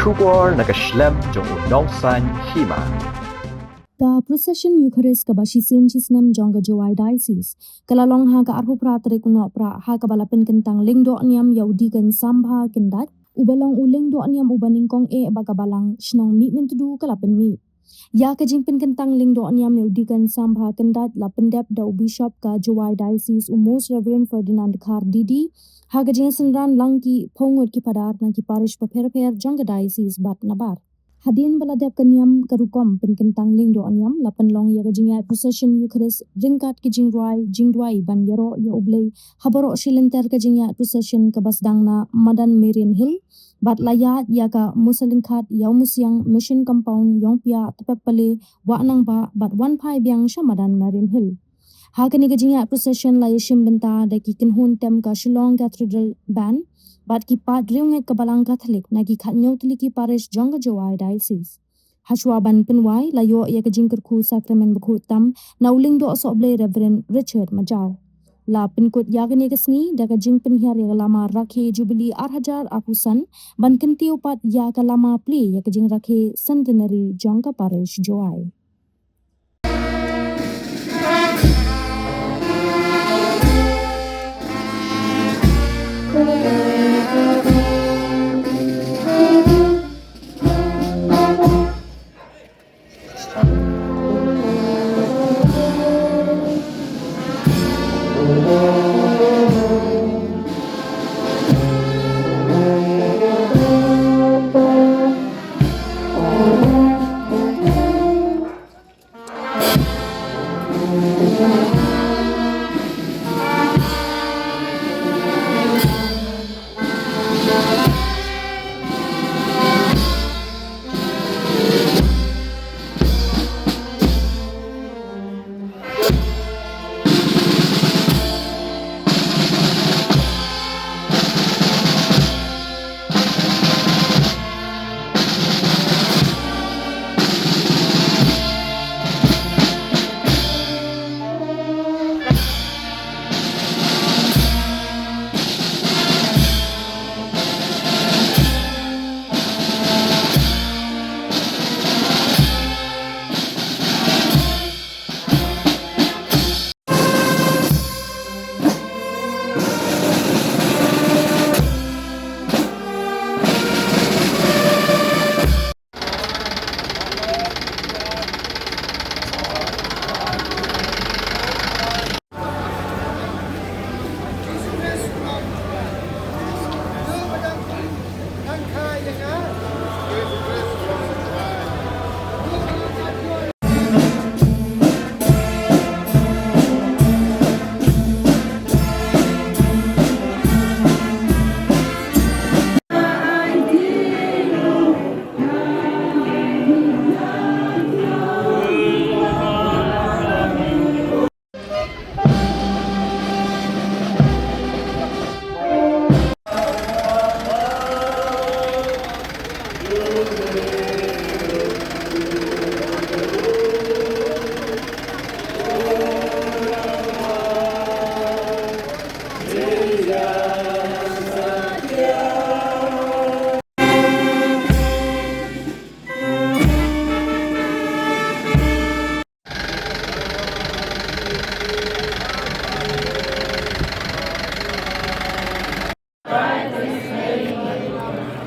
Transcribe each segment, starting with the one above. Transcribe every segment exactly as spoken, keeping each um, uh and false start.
Khubor na ka shlem jong u nongsaiñ hima. Ka procession Eucharist kaba shisien shisnem jong ka Jowai Diocese ka la long ha ka arphew phra tarik u Nohprah, ha kaba la pynkyntang lyngdoh niam ïa u Deacon Sambha Kyndait, uba long u lyngdoh niam uba nyngkong eh ba ka Balang Shnong Mihmyntdu ka la pynmih. Ïa ka jingpynkyntang lyngdoh niam ïa u Deacon Sambha Kyndait la pyndep da u Bishop ka Jowai Diocese, u Most Reverend Ferdinand Dkhar D D, ha ka jingsynran lang ki phew ngut ki phadar na ki parish bapher bapher jong ka diocese bad nabar. Hadien ba la dep ka niam ka rukom pynkyntang lyngdoh niam, la pynlong ïa ka jingïaid procession Eucharist ryngkat ki jingrwai jingduwai ban ïaroh ïa U Blei ha baroh shi lynter ka jingïaid procession kaba sdang na Madan Marian Hill, bad la ïaid ïa ka musa lyngkhat ïa u musiang Mission Compound, Iongpia, Tpep Pale, Wah Nangbah bad wan phai biang sha Madan Marian Hill. Ha kane ka jingïaid procession la ïashim bynta da ki kynhun tem ka Shillong Cathedral Band bad ki paid riewngeit ka Balang Katholik na ki khathynñiew tylli ki parish jong ka Jowai Diocese. Hashwa ban pynwai, la ïoh ïa ka jingkyrkhu Sakramen Bakhuid Tam na u Lyngdoh Sohblei Reverend Richard Majaw. La pynkut ïa kane ka sngi da ka jingpynhiar ïa ka lama rakhe Jubilee ar hajar arphew san, ban kyntiew pat ïa ka lama plie ïa ka jingrakhe Centenary jong ka parish Jowai.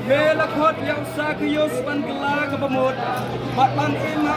Te la khot ïa u Sakhaios ban kylla kaba mut bad ban im ha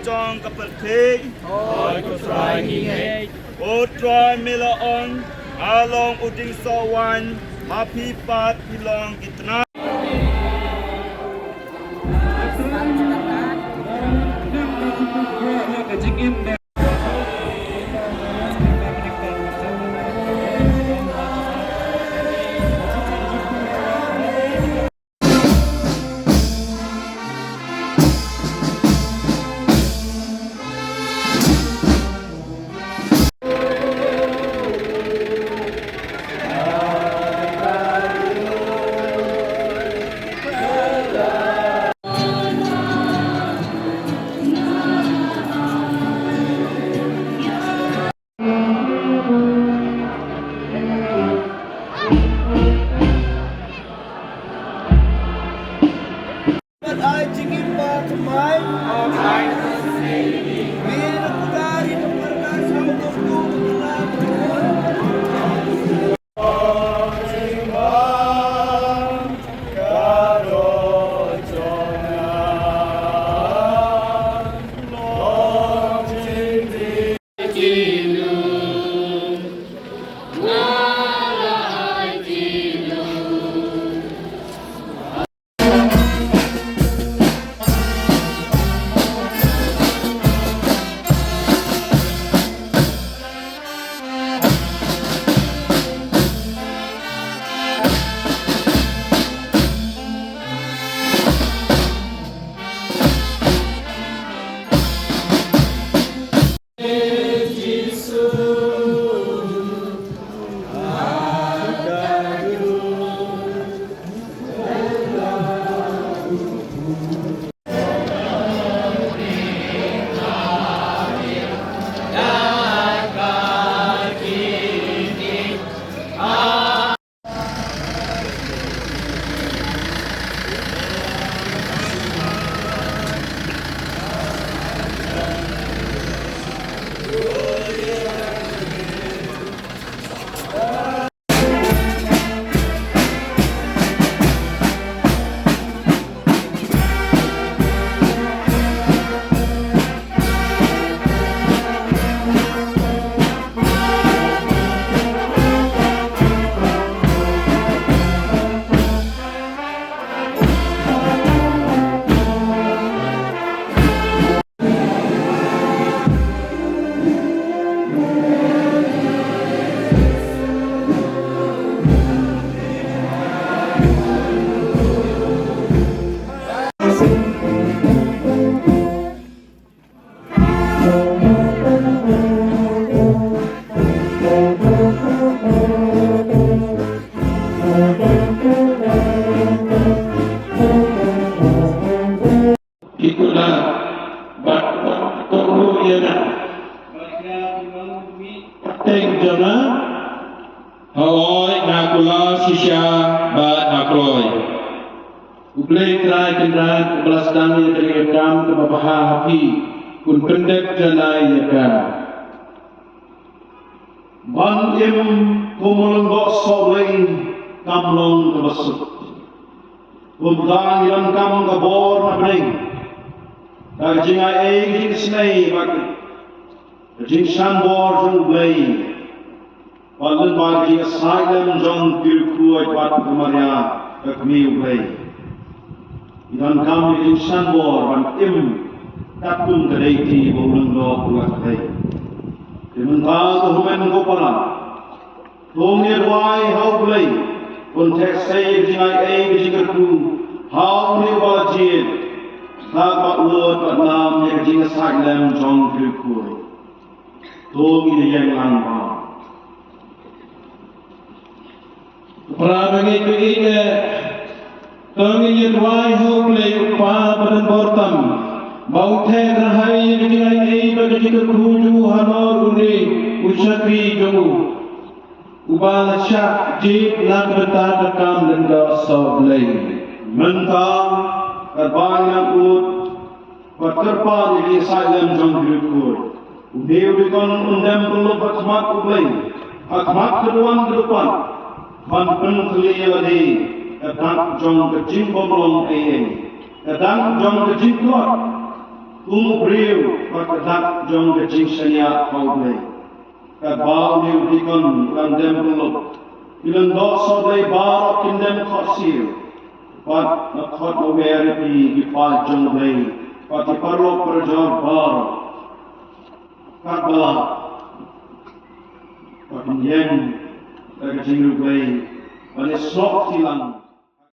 Jong ka pyrthei. Hooid, ko Trai, ngi ngeit. Ko Trai, me la ong, nga long u dieng soh waiñ, ma phi pat phi long ki tnat. Bad ai jingim ba thymmai. Mir kudari pemberkas hau tumtu. Ki kular bad wat kohnguh ïa nga. Pateng jong nga. Hooid, nga kular shisha bad nga kloi. U Blei Trai Kynrad uba la sdang ïa ka jingïakam kaba bha ha phi, un pyndep janai ïa ka. Ban im kum u lyngdoh sohblei kam long kaba suk. Kumta ngi donkam ka bor na bneng, ka jingai ei, ka jingisynei bad ka jingshan bor jong U Blei. Bad lyngba ka jingïasaid lem jong ki riewkhuid bad ka Maria ka Kmie U Blei, ngi donkam ïa ka jingshan bor ban im katkum ka deiti ba u lyngdoh u la kyrhai. Te mynta ko hynmen ko para, to ngin ïa duwai ha U Blei un theh sei ïa ka jingai ei, ka jingkyrkhu ha une uba la jied, bad ba u wad bad nam ïa ka jingïasaid lem jong ki riewkhuid. To ngin ïa ïeng lang bha. Para bangeit, bangeit, to ngin ïa duwai ha U Blei U Kpa badonbor tam ba un theh kyrhai ïa ka jingai ei bad ka jingkyrkhu jong u halor une u shakri jong u, uba la shah jied na ka bynta ka kam lyngdoh sohblei. Mynta katba ngi nang ud bad kyrpad ïa ka jingïasaid lem jong ki riewkhuid, une u diakon un dem pynlong ha khmat U Blei, ha khmat ka duwan ka dukpat, ban pynthylli ïa lade ka dak jong ka jingbymlong ei ei, ka dak jong ka jingtlot. Kum u briew bad ka dak jong ka jingshaniah ha U Blei. Katba une u dikon u dang dem pynluk, ki lyngdoh sohblei baroh kin dem khohsiew. Bad nga khot nga wer ïa phi ki paid jong U Blei, bad ki paralok parajor baroh, katba lah ba kin ïeng da ka jingriewblei ban ïasoh kti lang.